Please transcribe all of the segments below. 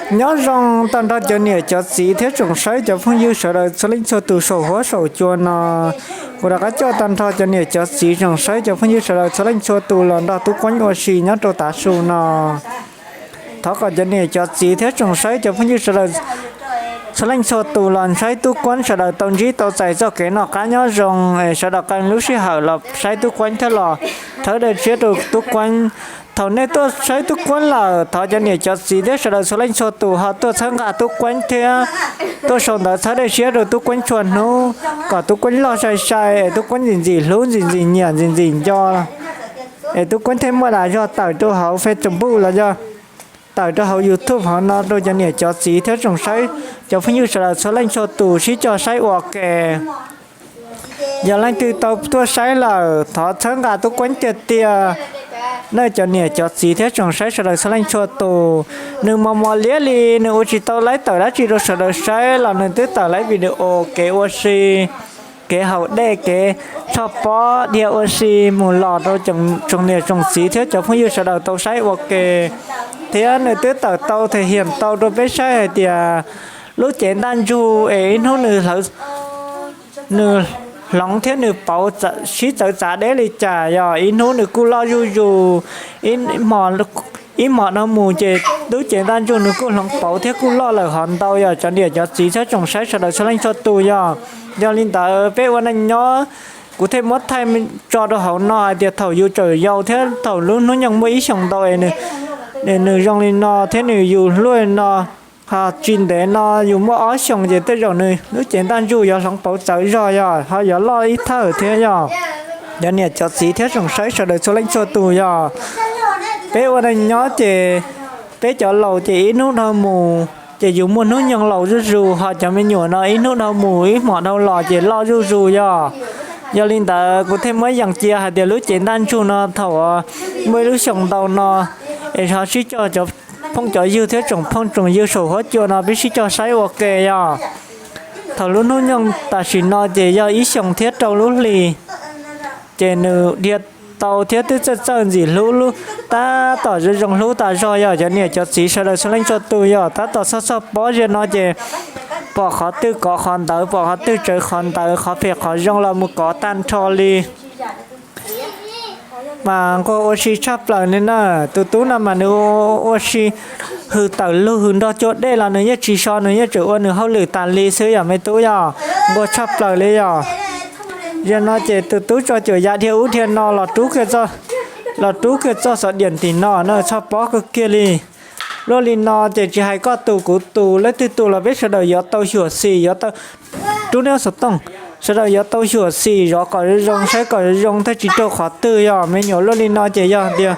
Nyob zoo tag nrho cov niam cov txiv thiab tsoom saib cov phooj ywg sawv daws txhua leej txhua tus saum huab saum cua no. Kuv rov qab coj tag nrho cov niam cov txiv tsoom saib cov phooj ywg sawv daws txhua leej txhua tus los nrog Tub Kuab ua si nyob rau tav su no. Thov kom cov niam cov txiv thiab tsoom saib cov phooj ywg sawv daws txhua leej txhua tus los saib Tub Kuab sawv daws tau ntsib tau txais txoj kev noj qab nyob zoo es sawv daws qee lub sij hawm los saib Tub Kuab thiab los thawb dej siab rau Tub Kuab. Thaum nej tuaj saib Tub Kuab lawm, thov cov niam cov txiv thiab sawv daws txhua leej txhua tus ho tuaj txhawb nqa Tub Kuab thiab tuaj sau ntawv thawb dej siab rau Tub Kuab txhua hnub, kom Tub Kuab loj sai sai es Tub Kuab ntxim ntxim hlub, ntxim ntxim nyiam, ntxim ntxim nco, es Tub Kuab thiaj muaj dag zog tawm rau hauv Facebook los yog tawm rau hauv YouTube hauv no rau cov niam cov txiv thiab tsoom saib cov phooj ywg sawv daws txhua leej txhua tus sib cog saib ua ke. Yog leej twg tau tuaj saib lawm, thov txhawb nqa Tub Kuab tiag tiag. Nej cov niam cov txiv thiab tsoom saib sawv daws txhua leej txhua tus, nws mos mos liab li, nws ua tsis tau laib tawm dab tsi rau sawv daws saib los nws twb tawm laib video kev ua si, kev haus dej, kev tshoj pob dhia ua si mus los rau tsoom niam tsoom txiv thiab cov phooj ywg sawv daws tau saib ua ke. Thiab nws twb tawm tau them hiam tau rau peb saib hais tias lub cev ntaj ntsug es ib hnub nws nws hloov thiab nws pauv sib txawv txav deb li cas, yog ib hnub nws kuj loj zuj zus, ib hmos dhau mus ces lub cev ntaj ntsug nws kuj hloov pauv thiab kuj loj lawm hov ntau, yog cov niam cov txiv thiab tsoom saib sawv daws txhua leej txhua tus yog. Yog li ntawd peb ua neej nyob, kuv thiaj muab thaij tso rau hauv no hais tias thaum yus tseem yau thiab thaum lub hnub nyoog muaj ib xyoos ntau es nws zoo li no thiab nws yus hlub li no, ho tsis ntev no yus muaj ob xyoos ces tej zaum nws lub cev ntaj ntsug yuav hloov pauv txawv zog yog ho yuav loj ib thawj thiab yog. Cov niam cov txiv thiab tsoom saib sawv daws txhua leej txhua tus yog, peb ua neej nyob ces peb cov laus ces ib hnub dhau mus ces yus muaj hnub nyoog laus zuj zus, ho cov me nyuam no ib hnub dhau mus ib hmos dhau los ces loj zuj zus yog. Yog li ntawd kuv thiaj muab yees cia hais tias lub cev ntaj ntsug no thaum muaj ib lub xyoos ntau no es ho sib cog cov phooj cov ywg thiab tsoom phooj tsoom ywg saum huab cua no peb sib cog saib ua ke yog. Thaum lub hnub nyoog tam sim no ces yog ib xyoos thiab rau lub hlis, ces nws dhia tau thiab twb txawj txawj ntxim hlub, tab tom zoo zoo hlub tas zog yog cov niam cov txiv sawv daws txhua leej txhua tus yog tab tom txhob txhoj pob ziag no ces pom qhov twg kov qhov ntawd, pom qhov twg tsawv qhov ntawd, qhov phem qhov zoo los mus kov tag nrho li. Mas nquag ua si tshaj plaws li na, tus tub no mas nws ua si hws tawm lug hws nrog cua dej los nws yeej tsis so, nws yeej tseem ua nws hauj lwm tas li xwb yog me tub yog, nquag tshaj plaws li yog. Yog no ces tus tub tso cuam yav dhia ub dhia no los rub kiag txoj xov diam tim no na txhob pob kawg kiag li. Luaj li no ces tsis hais koj tus kuv tus leej twg tus los peb sawv daws yuav tau xyuam xim yuav tau rub neb xov tooj, sawv daws yuav tau xyuam xim zov kom zoo zoo saib kom zoo zoo thiaj tsis raug qhov twg yog me nyuam. Luaj li no ces yog tias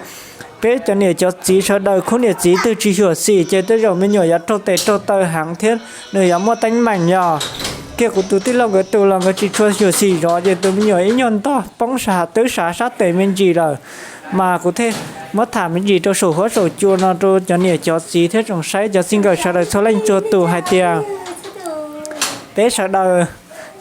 peb cov niam cov txiv sawv daws khub niam txiv twg tsis xyuam xim ces tej zaum me nyuam yuav raug tes raug taw heev thiab nws yuav muaj teeb meem yog. Kiag kuv tus tij laug nkawd tus los nkawd tsis tshua xyuam xim zov ces tus me nyuam ib nyuag ntog poob sav twb sav sab tes me ntsis lawm. Mas kuv thiaj muab tham me ntsis rau saum huab saum cua no rau cov niam cov txiv thiab tsoom saib cov txij nkawm sawv daws txhua leej txhua tus hais tias peb sawv daws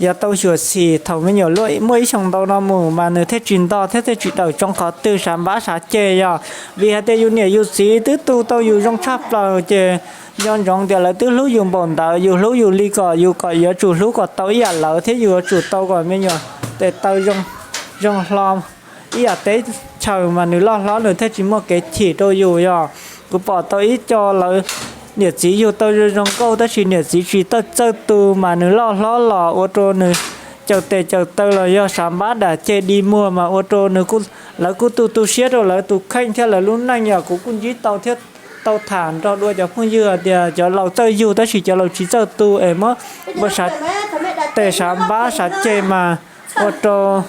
yuav tau xyuam xim thaum me nyuam muaj ib xyoos ntau no mus mas nws thiaj tsis ntog thiab thiaj tsis dawm tsoo qhov twg sav npab sav ceg yog. Vim hais tias yus niam yus txiv twb tu tau yus zoo tshaj plaws ces nco ntsoov tias lawv twb hlub yus npaum ntawd, yus hlub yus li kom yus kom yuav tsum hlub kom tau ib yam lawv thiab yus yuav tsum tau kom me nyuam tes taw zoo hlo ib yam teb chaws mas nws loj hlob nws thiaj tsis muaj kev chim rau yus yog. Kuv pom tau ib co lawv niam txiv yug tau zoo zoo nkauj tab sis niam txiv tsis txawj tu mas nws loj hlob los ua rau nws caws tes caws taw los yog sav npab dam ceg di muag mas ua rau nws, lawv kuj tu tu siab rau lawv tus kheej thiab lawv lub neej yog. Kuv kuj ntsib tau thiab tau tham nrog dua cov phooj ywg hais tias cov laus txawj yug tab sis cov laus tsis txawj tu es muab ua sav tes sav npab sav ceg mas ua rau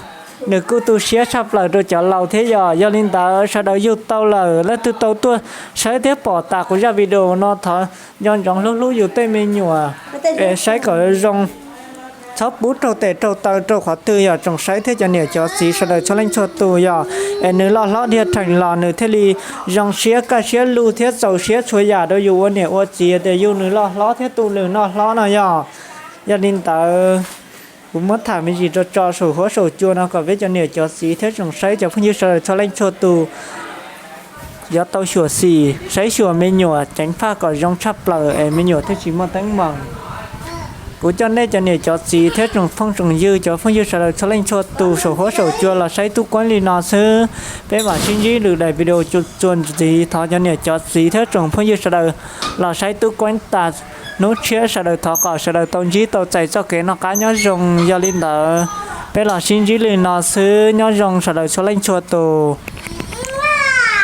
nws kuj tu siab tshaj plaws rau cov laus thiab yog. Yog li ntawd sawv daws yug tau lawm leej twg tau tuaj saib thiab pom tas kuv zaj video no thov nco ntsoov hlub hlub yus tej me nyuam es saib kom zoo, txhob pub raug tes raug taw rau qhov twg yog. Tsoom saib thiab cov niam cov txiv sawv daws txhua leej txhua tus yog, es nws loj hlob dhia rhees los nws thiaj li zoo siab kaj siab lug thiab txaus siab txhua yam rau yus ua niam ua txiv tias yug nws loj hlob thiab tu nws noj hlob no yog. Yog li ntawd kuv muab tham me ntsis rau tso saum huab saum cua no kom peb cov niam cov txiv thiab tsoom saib cov phooj ywg sawv daws txhua leej txhua tus yuav tau xyuam xim saib xyuas me nyuam ceev faj kom zoo tshaj plaws es me nyuam thiaj tsis muaj teeb meem. Kuv coj nej cov niam cov txiv thiab tsoom phooj tsoom ywg, cov phooj ywg sawv daws txhua leej txhua tus saum huab saum cua los saib Tub Kueeb li no xwb. Peb mam sib ntsib lwm daim video txuas ntxiv. Thov cov niam cov txiv thiab tsoom phooj ywg sawv daws los saib Tub Kueeb tas hnub tshiab sawv daws thov kom sawv daws tau ntsib tau txais txoj kev noj qab nyob zoo. Yog li ntawd, peb los sib ntsib li no xwb, nyob zoo sawv daws txhua leej txhua tus.